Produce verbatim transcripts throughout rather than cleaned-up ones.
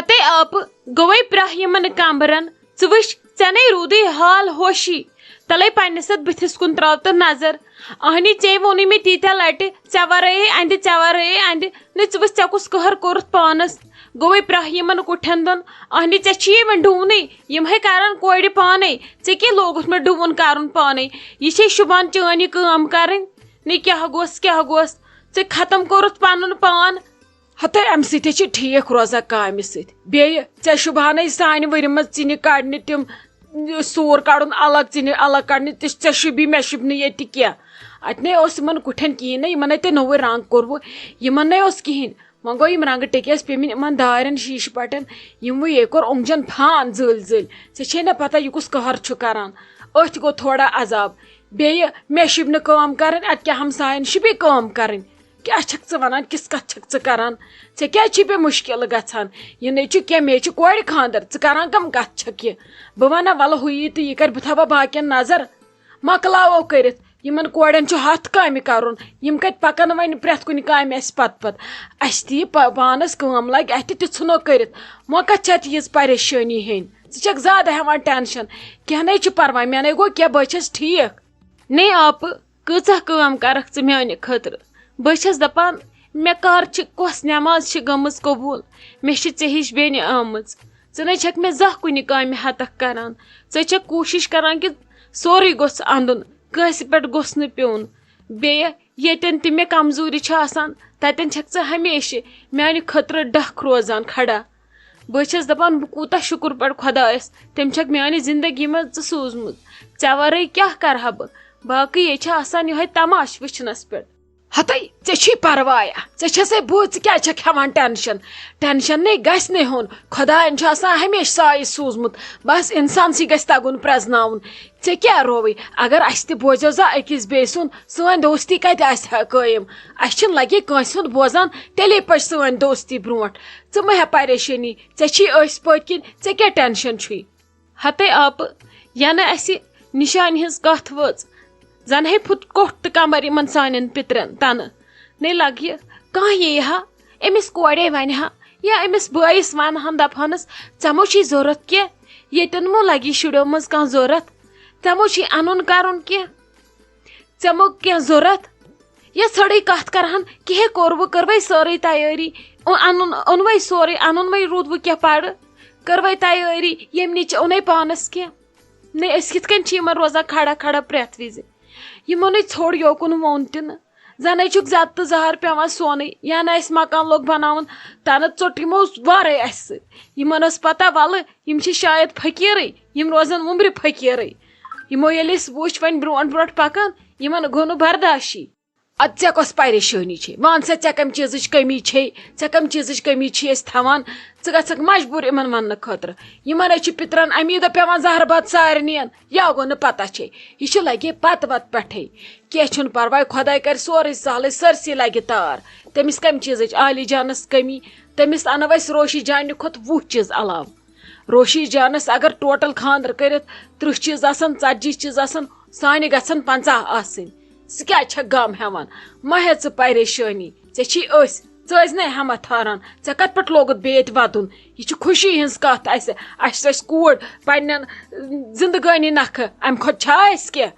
ہتے آپہٕ، گوٚوے پرٛاہ یِمن کمبرن، ژٕ وٕچھ، ژےٚ نے روٗدٕے حال ہوشی۔ تلے پننِس اتھ بٕتھِس کُن تراو تہٕ نظر۔ اہنی، ژےٚ ووٚنُے مےٚ تیٖتیٛاہ لٹہِ، ژےٚ ورٲیے اندِ، ژےٚ ورٲیے اندِ۔ نہ، ژٕ وٕچھ، ژےٚ کُس قہر کوٚرُتھ پانس۔ گوٚوے پرٛاہ یِمن کُٹھٮ۪ن دۄن۔ اہنی، ژےٚ چھُے وۄنۍ ڈوٗنٕے، یِم ہے کرن کورِ پانے۔ ژےٚ کیٛاہ لوگُتھ مےٚ ڈوٗن کرُن پانے؟ یہِ چھے شوٗبان چٲنۍ یہِ کٲم کرٕنۍ؟ نہ، کیٛاہ گوٚژھ، کیٛاہ گوٚژھ؟ ژےٚ ختم کوٚرُتھ پنُن پان۔ ہتہٕ امہِ سۭتۍ چھِ ٹھیٖک روزان کامہِ سۭتۍ۔ بیٚیہِ ژےٚ شوٗبہانَے سانہِ ؤرِ منٛز ژِنہِ کڑنہِ تِم، سوٗر کڑُن الگ، ژِنہِ الگ کڑنہِ، تہِ ژےٚ شوٗبی، مےٚ شوٗبہِ نہٕ ییٚتہِ کینٛہہ۔ اتہِ نے اوس یِمن کُٹھٮ۪ن کِہیٖنۍ نہ، یِمن نے تۄہہِ نوٚوُے رنگ کوٚروُ، یِمن نے اوس کِہیٖنۍ۔ وۄنۍ گوٚو یِم رنگہٕ ٹٔکۍ ٲسۍ پیٚمٕتۍ یِمن دارٮ۪ن شیٖشہٕ پٹٮ۪ن، یِموٕے یے کوٚر اوٚنٛگجن فان زٲلۍ زٲلۍ۔ ژےٚ چھے نہ پتہ یہِ کُس قہر چھُ کران۔ أتھۍ گوٚو تھوڑا عذاب۔ بیٚیہِ مےٚ شوٗبہِ نہٕ کٲم کرٕنۍ، اتہِ کیٛاہ ہمساین شوٗبی کٲم کرٕنۍ؟ کیٛاہ چھکھ ژٕ ونان؟ کِژھ کتھ چھکھ ژٕ کران؟ ژےٚ کیٛازِ چھُے مےٚ مُشکِل گژھان؟ یہِ نے چھُ کینٛہہ، مےٚ چھُ کورِ خانٛدر، ژٕ کران کم کتھ چھکھ یہِ؟ بہٕ ونہ، ولہٕ ہُہ یی تہٕ یہِ کرِ، بہٕ تھاوٕ باقین نظر۔ مۄکلاوو کٔرِتھ، یِمن کورٮ۪ن چھُ ہتھ کامہِ کرُن، یِم کتہِ پکن وۄنۍ پرٛٮ۪تھ کُنہِ کامہِ اسہِ پتہٕ پتہٕ؟ اسہِ تہِ یہِ پا-، پانس کٲم لگہِ، اتھِ تہِ ژھٕنو کٔرِتھ۔ وۄنۍ کتھ چھِ اتھ ییٖژ پریشٲنی ہیٚنۍ؟ ژٕ چھکھ زیادٕ ہٮ۪وان ٹینشن۔ کینٛہہ نے چھُ پرواے، مےٚ نے گوٚو کینٛہہ، بہٕ چھس ٹھیٖک۔ نے آپہٕ، کۭژاہ کٲم کرکھ ژٕ میانہِ خٲطرٕ؟ بہٕ چھس دپان، مےٚ کر چھِ، کۄس نٮ۪ماز چھِ گٔمٕژ قبوٗل؟ مےٚ چھِ ژےٚ ہِش بیٚنہِ آمٕژ۔ ژٕ نے چھکھ مےٚ زانٛہہ کُنہِ کامہِ ہتکھ کران۔ ژٕ چھکھ کوٗشش کران کہِ سورُے گوٚژھ اندُن، کٲنٛسہِ پٮ۪ٹھ گوٚژھ نہٕ پیوٚن۔ بیٚیہِ ییٚتٮ۪ن تہِ مےٚ کمزوٗری چھِ آسان، تتٮ۪ن چھکھ ژٕ ہمیشہِ میانہِ خٲطرٕ ڈکھ روزان کھڑا۔ بہٕ چھس دپان، بہٕ کوٗتاہ شُکُر پرٕ خۄدایس، تٔمۍ چھکھ میانہِ زندگی منٛز ژٕ سوٗزمُت۔ ژےٚ ورٲے کیٛاہ کرٕ ہا بہٕ؟ باقٕے یے چھِ آسان یِہوٚے تماشہٕ وٕچھنس پٮ۪ٹھ۔ ہتے، ژےٚ چھُے پروایا؟ ژےٚ چھسے بہٕ، ژٕ کیٛازِ چھکھ ہٮ۪وان ٹینشن؟ ٹینشن نے گژھِ نے ہُن، خۄداین چھُ آسان ہمیشہِ سایہِ سوٗزمُت، بس انسانسٕے گژھِ تگُن پرزناوُن۔ ژےٚ کیٛاہ رووٕے؟ اگر اسہِ تہِ بوزیو زا أکِس بیٚیہِ سُنٛد، سٲنۍ دوستی کتہِ آسہِ ہا قٲیِم؟ اسہِ چھِنہٕ لگے کٲنٛسہِ ہُنٛد بوزان، تیٚلے پچہِ سٲنۍ دوستی برونٛٹھ۔ ژٕ مہ ہےٚ پریشٲنی، ژےٚ چھی أسۍ پٔتۍ کِنۍ، ژےٚ کیٛاہ ٹینشن چھُے؟ ہتے آپہٕ، ینہٕ اسہِ نشانہِ ہٕنٛز کتھ وٲژ، زن ہے پھُٹ کوٹھ تہٕ کمر یِمن سانٮ۪ن پِترن تنہٕ۔ نے لگہِ کانٛہہ ییہِ ہا، أمِس کورے ونہِ ہا، یا أمِس بٲیِس ونہٕ ہن، دپہٕ ہنس، ژےٚ مو چھُے ضروٗرت کینٛہہ؟ ییٚتٮ۪ن مو لگی شُرٮ۪و منٛز کانٛہہ ضروٗرت؟ ژےٚ مو چھُے انُن کرُن کینٛہہ؟ ژےٚ مو کینٛہہ ضروٗرت؟ یا ژھٔڑٕے کتھ کرہن، کِہے کوٚروٕ، کٔروَے سٲرٕے تیٲری، او-، انُن اوٚنوَے سورُے، انُن وَے روٗدوٕ کینٛہہ پرٕ، کٔروَے تیٲری، ییٚمہِ نِچ اوٚنے پانس کینٛہہ؟ نے، أسۍ کِتھ کٔنۍ چھِ یِمن روزان کھڑا کھڑا پرٛٮ۪تھ وِزِ؟ یِمو نے ژھوٚڑ یوکُن ووٚن تہِ نہٕ۔ زَنے چھُکھ زَدٕ تہٕ زَہر پٮ۪وان سونٕے، یا نہ اَسہِ مکان لوٚگ بَناوُن، تَنہٕ ژوٚٹ یِمو وارَے اَسہِ سۭتۍ۔ یِمَن ٲس پَتہ، وَلہٕ، یِم چھِ شاید فقیٖرٕے، یِم روزَن وُمبرِ فقیٖرٕے۔ یِمو ییٚلہِ أسۍ وُچھ وۄنۍ برونٛٹھ برونٛٹھ پَکان، یِمَن گوٚو نہٕ برداشی۔ اَدٕ ژےٚ کۄس پریشٲنی چھے؟ وَن سا، ژےٚ کَمہِ چیٖزٕچ کٔمی چھے؟ ژےٚ کَمہِ چیٖزٕچ کٔمی چھے أسۍ تھاوان؟ ژٕ گژھکھ مجبوٗر یِمَن وَننہٕ خٲطرٕ۔ یِمَن ہے چھِ پِترَن اَمی دۄہ پٮ۪وان زَہر بَتہٕ سارنِیَن۔ یا گوٚو نہٕ پَتہ چھے۔ یہِ چھِ لَگے پَتہٕ وَتہٕ پٮ۪ٹھَے۔ کینٛہہ چھُنہٕ پَرواے، خۄداے کَرِ سورُے سہلٕے، سٲرسٕے لَگہِ تار۔ تٔمِس کَمہِ چیٖزٕچ؟ عالی جانَس کٔمی؟ تٔمِس اَنو أسۍ روشی جانہِ کھۄتہٕ وُہ چیٖز علاوٕ۔ روشی جانس اگر ٹوٹل خاندر کٔرِتھ ترٕٛہ چیٖز آسن، ژتجی چیٖز آسن، سانہِ گژھن پنژاہ آسٕنۍ۔ ژٕ کیازِ چھکھ غم ہٮ۪وان؟ مہ ہےٚ ژٕ پریشٲنی، ژےٚ چھی أسۍ۔ ژٕ ٲسۍ نہ ہٮ۪متھ ہاران، ژےٚ کتھ پٮ۪ٹھ لوگُتھ بیٚیہِ ییٚتہِ ودُن؟ یہِ چھِ خوشی ہٕنٛز کتھ اسہِ، اسہِ چھِ اسہِ کوٗر پننٮ۪ن زندگٲنی نکھٕ، امہِ کھۄتہٕ چھا اسہِ کینٛہہ؟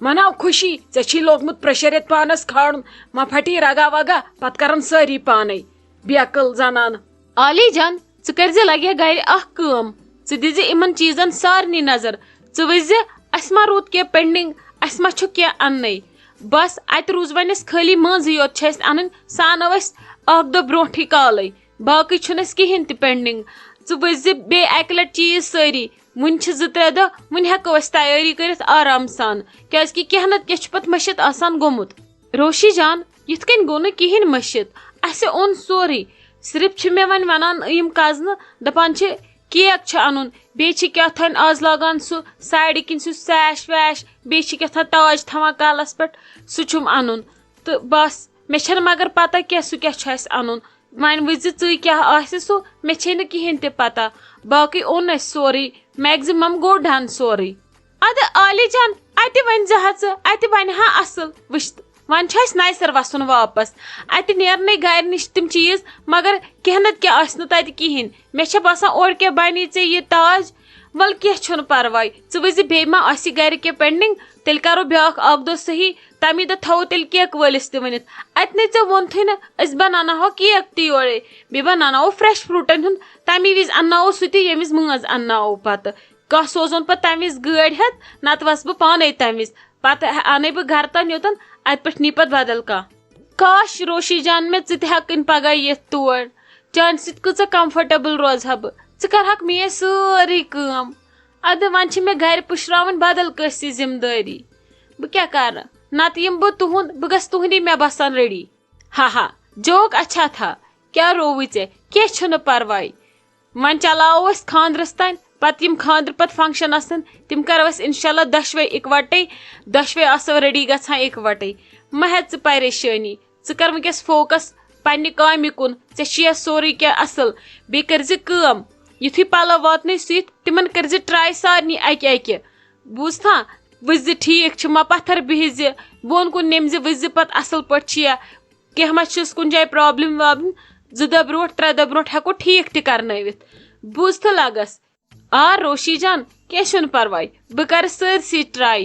مناو خوشی، ژےٚ چھی لوگمُت پریشر یتھ پانس کھالُن، ما پھٹی رگا وگا، پتہٕ کرن سٲری پانے۔ بیقل زنانہٕ۔ عالی جان، ژٕ کٔرزِ لگے گرِ اکھ کٲم، ژٕ دِزِ یِمن چیٖزن سارنٕے نظر، ژٕ وٕچھزِ اسہِ ما روٗد کینٛہہ پینڈنگ، اسہِ ما چھُ کینٛہہ اننَے۔ بس اتہِ روٗز وۄنۍ اسہِ خٲلی مٲنٛزٕے یوت چھِ اسہِ انٕنۍ، سۄ انو أسۍ اکھ دۄہ برونٛٹھٕے کالے، باقٕے چھُنہٕ اسہِ کِہیٖنۍ تہِ پینڈنگ۔ ژٕ وٕچھزِ بیٚیہِ اکہِ لٹہِ چیٖز سٲری، وُنہِ چھِ زٕ ترٛےٚ دۄہ، وُنہِ ہٮ۪کو أسۍ تیٲری کٔرِتھ آرام سان، کیازِ کہِ کینٛہہ نتہٕ کینٛہہ چھُ پتہٕ مٔشِتھ آسان گوٚمُت۔ روشی جان، یِتھ کٔنۍ گوٚو نہٕ کِہیٖنۍ مٔشِتھ، اَسہِ اوٚن سورُے۔ صرف چھِ مےٚ وۄنۍ وَنان یِم کزنہٕ، دَپان چھِ کیک چھُ اَنُن، بیٚیہِ چھِ کیٛاہ تھانۍ آز لاگان سُہ ساڑِ کِنۍ سُہ سیش ویش، بیٚیہِ چھِ کیٛاہ تھانۍ تاج تھاوان کَلَس پٮ۪ٹھ، سُہ چھُم اَنُن۔ تہٕ بَس، مےٚ چھَنہٕ مگر پَتہ کینٛہہ سُہ کیٛاہ چھُ اَسہِ اَنُن۔ وۄنۍ وٕچھ زِ ژٕے کیٛاہ آسہِ سُہ، مےٚ چھے نہٕ کِہیٖنۍ تہِ پَتہ۔ باقٕے اوٚن اَسہِ سورُے، میکزِمم گوٚو ڈن سورُے۔ اَدٕ عالی جان، اَتہِ ؤنۍ زِ ہا ژٕ، اَتہِ بَنہِ ہا اَصٕل۔ وٕچھ تہٕ، وۄنۍ چھُ اَسہِ نَیہِ سَرٕ وَسُن واپَس۔ اَتہِ نیرنٕے گَرِ نِش تِم چیٖز، مگر کینٛہہ نَتہٕ کینٛہہ آسہِ نہٕ تَتہِ کِہیٖنۍ۔ مےٚ چھےٚ باسان اورٕ کینٛہہ بَنی ژےٚ یہِ تاج۔ وَلہٕ کینٛہہ چھُنہٕ پَرواے، ژٕ وٕچھ زِ بیٚیہِ ما آسہِ گَرِ کینٛہہ pending، تیٚلہِ کَرو بیٛاکھ اَکھ دۄہ صحیح، تَمی دۄہ تھاوو تیٚلہِ کیک وٲلِس تہِ ؤنِتھ۔ اَتہِ نے ژےٚ ووٚنتھٕے نہٕ، أسۍ بَناوناوہو کیک تہِ یورَے، بیٚیہِ بَناوناوو fresh fruitن ہُنٛد، تَمی وِزِ اَنناوو سُہ تہِ، ییٚمہِ وِزِ مٲنٛز اَنناوو پَتہٕ۔ کانٛہہ سوزون پَتہٕ تَمہِ وِزِ گٲڑۍ ہٮ۪تھ، نَتہٕ وَسہٕ بہٕ پانَے تَمہِ وِزِ۔ پَتہٕ اَنَے بہٕ گَرٕ تام یوٚتَن، اَتہِ پٮ۪ٹھ نی پَتہٕ بدل کانٛہہ۔ کاش روشی جان، مےٚ ژٕ تہِ ہٮ۪کٕنۍ پگاہ یِتھ تور۔ چانہِ سۭتۍ کۭژاہ comfortable روزٕ ہا بہٕ۔ ژٕ کَرٕہَکھ میٛٲنۍ سٲرٕے کٲم۔ اَدٕ وۄنۍ چھِ مےٚ گَرِ پُشراوٕنۍ بدل کٲنٛسہِ ذِمہٕ دٲری۔ بہٕ کیٛاہ کَرٕ؟ نَتہٕ یِمہٕ بہٕ تُہُنٛد، بہٕ گژھٕ تُہٕنٛدی مےٚ باسان ready۔ ہا ہا، joke اچھا تھا۔ کیٛاہ رووُے ژےٚ؟ کینٛہہ چھُنہٕ پَرواے۔ وۄنۍ چلاوو أسۍ خانٛدرَس تام، پَتہٕ یِم خانٛدرٕ پَتہٕ function آسَن، تِم کَرو أسۍ اِنشاء اللہ دۄشوَے اِکوَٹَے، دۄشوَے آسو ready گژھان اِکوَٹَے۔ مہ ہےٚ ژٕ پریشٲنی، ژٕ کَر وٕنکیٚس focus پنٛنہِ کامہِ کُن، ژےٚ چھُیا سورُے کینٛہہ اَصٕل۔ بیٚیہِ کٔرۍزِ کٲم، یُتھُے پَلو واتنَے سُہ یِتھ، تِمَن کٔرۍزِ try سارنٕے اَکہِ اَکہِ۔ بوٗزتھا؟ وٕچھزِ ٹھیٖک چھُ ما پَتھَر بِہِزِ، بۄن کُن نِمزِ، وٕچھزِ پَتہٕ اَصٕل پٲٹھۍ چھُیا، کینٛہہ ما چھُس کُنہِ جایہِ problem وابلم، زٕ دۄہ برونٛٹھ، ترٛےٚ دۄہ برونٛٹھ ہٮ۪کو ٹھیٖک تہِ کرنٲوِتھ۔ بوٗز تہٕ لگس۔ آ روشی جان، کینٛہہ چھُنہٕ پرواے، بہٕ کرٕ سٲرسٕے try۔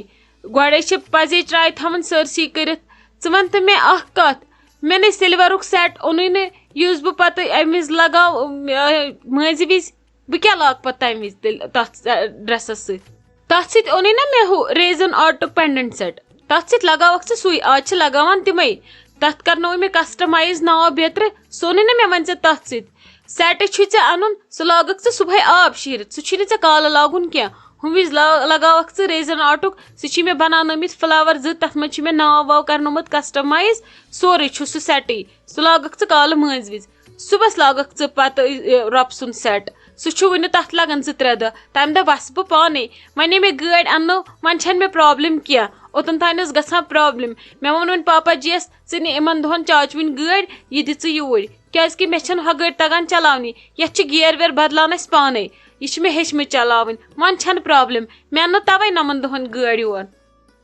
گۄڈے چھِ پزے try تھاوٕنۍ سٲرسٕے کٔرِتھ۔ ژٕ وَن تہٕ مےٚ اکھ کتھ، مےٚ نے silverُک set اوٚنُے نہٕ، یُس بہٕ پتہٕ امہِ وِزِ لگاو، اۭں، مٲنٛزِ وِزِ۔ بہٕ کیٛاہ لاگہٕ پتہٕ تمہِ وِزِ تیٚلہِ تتھ dressس سۭتۍ؟ تَتھ سۭتۍ اوٚنُے نا مےٚ ہُہ raisin artُک pendant set۔ تَتھ سۭتۍ لگاوَکھ ژٕ سُے، آز چھِ لگاوان تِمَے۔ تَتھ کرنووُے مےٚ customize ناو بیترِ، سُہ اوٚنُے نا مےٚ وۄنۍ ژےٚ تَتھ سۭتۍ۔ Setٕے چھُے ژےٚ اَنُن، سُہ لاگَکھ ژٕ صُبحٲے آب شیٖرِتھ، سُہ چھُے نہٕ ژےٚ کالہٕ لاگُن کینٛہہ۔ ہُمہِ وِزِ لا-، لگاوَکھ ژٕ raisin artُک، سُہ چھُے مےٚ بناونٲومٕتۍ flower زٕ، تَتھ منٛز چھُ مےٚ ناو واو کرنوومُت customize، سورُے چھُ سُہ setٕے۔ سُہ لاگَکھ ژٕ کالہٕ مٲنٛزِ وِزِ۔ صُبحَس لاگَکھ ژٕ پَتہٕ، یہِ، رۄپہٕ سُنٛد set۔ سُہ چھُ وُنہِ تَتھ لَگان زٕ ترٛےٚ دۄہ۔ تَمہِ دۄہ وَسہٕ بہٕ پانَے۔ وۄنۍ یہِ مےٚ گٲڑۍ اَننٲو، وۄنۍ چھَنہٕ مےٚ problem کینٛہہ۔ اوٚتَن تام ٲس گژھان problem۔ مےٚ ووٚن وۄنۍ پاپا جِیَس، "ژٕ نہِ یِمَن دۄہَن چاچوٕنۍ گٲڑۍ، یہِ دِ ژٕ یوٗرۍ۔ کیٛازِکہِ مےٚ چھَنہٕ ہۄ گٲڑۍ تَگان چلاونی۔ یَتھ چھِ gear ویر بدلاوٕنۍ اَسہِ پانَے۔ یہِ چھِ مےٚ ہیٚچھمٕژ چلاوٕنۍ۔ وۄنۍ چھَنہٕ problem۔ مےٚ اَننٲو تَوَے نَمَن دۄہَن گٲڑۍ یور۔"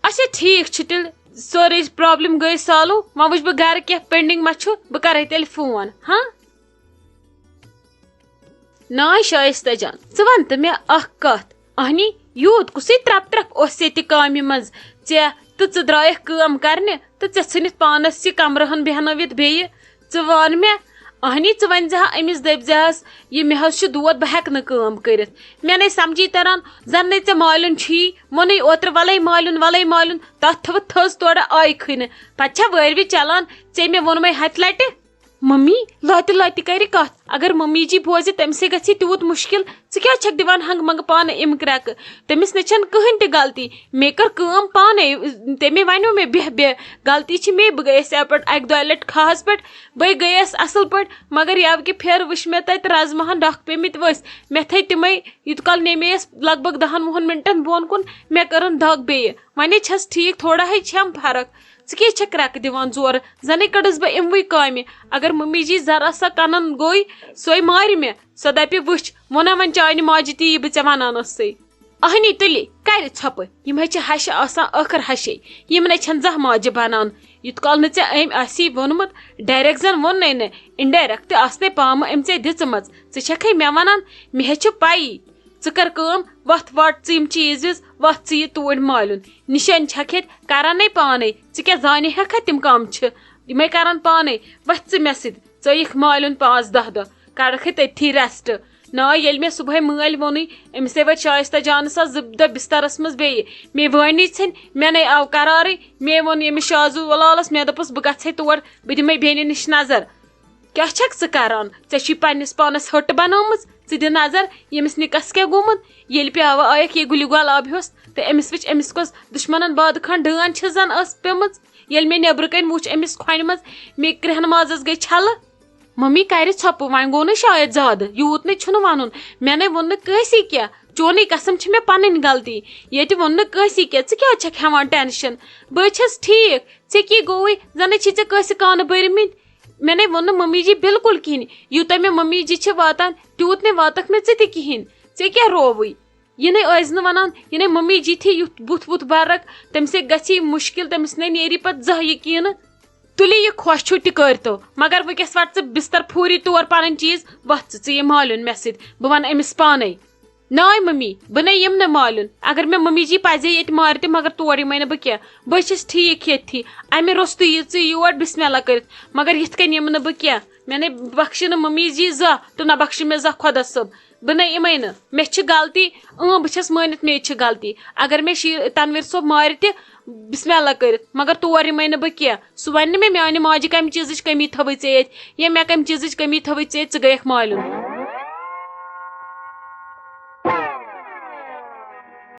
اچھا، ٹھیٖک چھُ تیٚلہِ، سٲرٕے problem گٔے solve۔ وۄنۍ وٕچھ بہٕ گرٕ کیٛاہ pending ما چھُ، بہٕ کرے تیٚلہِ phone، ہاں؟ ناے شایستہ جان، ژٕ وَن تہٕ مےٚ اکھ کتھ۔ اہنی، یوٗت کُسٕے ترپ ترپ اوس ییٚتہِ کامہِ منٛز ژےٚ، تہٕ ژٕ درٛایَکھ کٲم کرنہِ تہٕ ژےٚ ژھٕنِتھ پانس یہِ کمرٕ ہن بیہنٲوِتھ بیٚیہِ۔ ژٕ وَن مےٚ، اہنی، ژٕ ؤنۍ زِ ہا أمِس، دٔپۍ زِ ہس، "یہِ مےٚ حظ چھُ دود، بہٕ ہٮ۪کہٕ نہٕ کٲم کٔرِتھ۔" مےٚ نے سمجھی تران، زن نے ژےٚ مالیُن چھُیی، ووٚنُے اوترٕ، "ولے مالیُن، ولے مالیُن"، تتھ تھٲوٕتھ تھٔز تورٕ آیہِ کھٕنہِ۔ پتہٕ چھےٚ وٲروِ چلان، "ژےٚ مےٚ ووٚنمَے ہتہِ لٹہِ۔" ممی لتہِ لتہِ کرِ کتھ، اگر ممی جی بوزِ، تٔمۍ سٕے گژھِ تیوٗت مُشکل۔ ژٕ کیٛازِ چھکھ دِوان ہنٛگہٕ منٛگہٕ پانہٕ اِم کرٛٮ۪کہٕ؟ تٔمِس نے چھنہٕ کٕہٕنۍ تہِ غلطی۔ مےٚ کٔر کٲم پانے، تٔمۍ ونیو مےٚ، "بیٚہہ، بیٚہہ، غلطی چھِ مے، بہٕ گٔیَس یپٲرۍ اکہِ دۄیہِ لٹہِ کھاہس پٮ۪ٹھ، بے گٔیَس اصل پٲٹھۍ، مگر یوٕ کہِ پھیرٕ وٕچھ مےٚ تتہِ رزماہن ڈکھ پیمٕتۍ ؤسۍ۔ مےٚ تھٲے تِمے، یوٗت کال نیمے یس لگ بگ دہن وُہن منٹن بۄن کُن، مےٚ کٔرٕن دگ بیٚیہِ۔ وۄنۍ ہے چھس ٹھیٖک، تھوڑا ہے چھم فرق۔ ژٕ کیٛازِ چھکھ کرٛٮ۪کہٕ دِوان زورٕ؟ زنے کٔڑٕس بہٕ اِموٕے کامہِ۔ اگر ممی جی ذرا سا کنن گوٚے، سۄے مارِ مےٚ۔ سۄ دپہِ، 'وٕچھ، ووٚنا وۄنۍ چانہِ ماجہِ تی، یہِ بہٕ ژےٚ ونان ٲسٕے.'" اہنی تُلہِ، کرِ ژھۄپہٕ۔ یِم ہے چھِ ہشہِ آسان ٲخر ہشے۔ یِم نے چھنہٕ زانٛہہ ماجہِ بنان۔ یوٗت کال نہٕ ژےٚ أمۍ آسی ووٚنمُت، direct زن ووٚننے نہٕ، indirect آسنے پامہٕ أمۍ ژےٚ دِژمٕژ۔ ژٕ چھکھے مےٚ ونان، مےٚ ہے چھِ پیی۔ ژٕ کر کٲم، وۄتھ وٹ ژٕ یِم چیٖز ویٖز، وۄتھ ژٕ یہِ توٗرۍ مالیُن۔ نِشٲنۍ چھکھ ییٚتہِ کران نے پانے۔ ژٕ کیٛاہ زانہِ ہٮ۪کھا تِم کم چھِ؟ یِمے کران پانے۔ وۄتھ ژٕ مےٚ سۭتۍ۔ ژٕ یِکھ مالیُن پانٛژھ دَہ دۄہ۔ کڑکھ ہے تٔتھی rest۔ نا، ییٚلہِ مےٚ صُبحٲے مٲلۍ ووٚنُے، أمِس ہے وٲتۍ شایستہ جانس آز زٕ دۄہ بسترس منٛز بیٚیہِ۔ مے وٲنی ژھٕنۍ، مےٚ نے آو قرارٕے۔ مے ووٚن ییٚمِس شازو لالس، مےٚ دوٚپُس، "بہٕ گژھٕ ہے تور، بہٕ دِمے بیٚنہِ نِش نظر۔" کیٛاہ چھکھ ژٕ کران؟ ژےٚ چھُے پننِس پانس ۂٹ بنٲومٕژ۔ ژٕ دِ نظر، ییٚمِس نِکس کیٛاہ گوٚمُت۔ ییٚلہِ پیٛاوٕ آیکھ یہِ گُلہِ گۄلاب ہیوٚس تہٕ أمِس وٕچھ، أمِس کۄس دُشمنن بادٕ خان ڈٲن چھِ زن ٲس پیمٕژ۔ ییٚلہِ مےٚ نیبرٕ کنۍ وُچھ أمِس کھۄنہِ منٛز، مےٚ کرٛہن مازس گٔے چھلہٕ۔ ممی کرِ ژھۄپہٕ، وۄنۍ گوٚو نہٕ شاید زیادٕ، یوٗت نے چھُنہٕ ونُن۔ مےٚ نے ووٚن نہٕ کٲنٛسی کینٛہہ۔ چونُے قسم چھِ مےٚ پنٕنۍ غلطی۔ ییٚتہِ ووٚن نہٕ کٲنٛسی کینٛہہ، ژٕ کیٛازِ چھکھ ہٮ۪وان tension؟ بہٕ چھس ٹھیٖک، ژےٚ کیٛاہ گوٚوُے؟ زن ہے چھی ژےٚ کٲنٛسہِ کانہٕ بٔرمٕتۍ۔ مےٚ نے ووٚن نہٕ ممی جی بالکل کِہینۍ۔ یوٗتاہ مےٚ ممی جی چھِ واتان، تیوٗت نے واتکھ مےٚ ژٕ تہِ کِہینۍ۔ ژےٚ کیٛاہ رووُے؟ یہِ نے ٲسۍ نہٕ وَنان، یہِ نے مٔمی جی تھی یُتھ بُتھ وُتھ بَرَکھ، تٔمِس ہے گژھِ یہِ مُشکِل، تٔمِس نے نیری پَتہٕ زانٛہہ یہِ کِہیٖنۍ نہٕ۔ تُلِو یہِ خۄش چھُو تہِ کٔرۍتو، مگر وٕنۍکٮ۪س وَٹ ژٕ بِستَر پھوٗری تور پَنٕنۍ چیٖز، وۄتھ ژٕ، ژٕ یہِ مالیُن مےٚ سۭتۍ، بہٕ وَنہٕ أمِس پانَے۔ ناے مٔمی، بہٕ نے یِمہٕ نہٕ مالیُن۔ اگر مےٚ مٔمی جی پَزے ییٚتہِ مارِ تہِ، مگر تور یِمَے نہٕ بہٕ کینٛہہ۔ بہٕ چھَس ٹھیٖک ییٚتھی، اَمہِ روٚستُے یہِ ژٕ یور بِسمِ اللہ کٔرِتھ، مگر یِتھ کٔنۍ یِمہٕ نہٕ بہٕ کینٛہہ۔ مےٚ نے بخشہِ نہٕ مٔمی جی زانٛہہ تہٕ نہ بخشہِ مےٚ زانٛہہ خۄدا صٲب۔ بہٕ نے یِمَے نہٕ۔ مےٚ چھِ غلطی، اۭں، بہٕ چھَس مٲنِتھ مےٚ چھِ غلطی۔ اگر مےٚ شیٖر-، تنویر صٲب مارِ تہِ، بِسمِ اللہ کٔرِتھ، مگر تور یِمَے نہٕ بہٕ کینٛہہ۔ سُہ وَنہِ نہٕ مےٚ، میٛانہِ ماجہِ کَمہِ چیٖزٕچ کٔمی تھٲوٕے ژےٚ ییٚتہِ، یا مےٚ کَمہِ چیٖزٕچ کٔمی تھٲوٕے ژےٚ ییٚتہِ، ژٕ گٔیَکھ مالیُن۔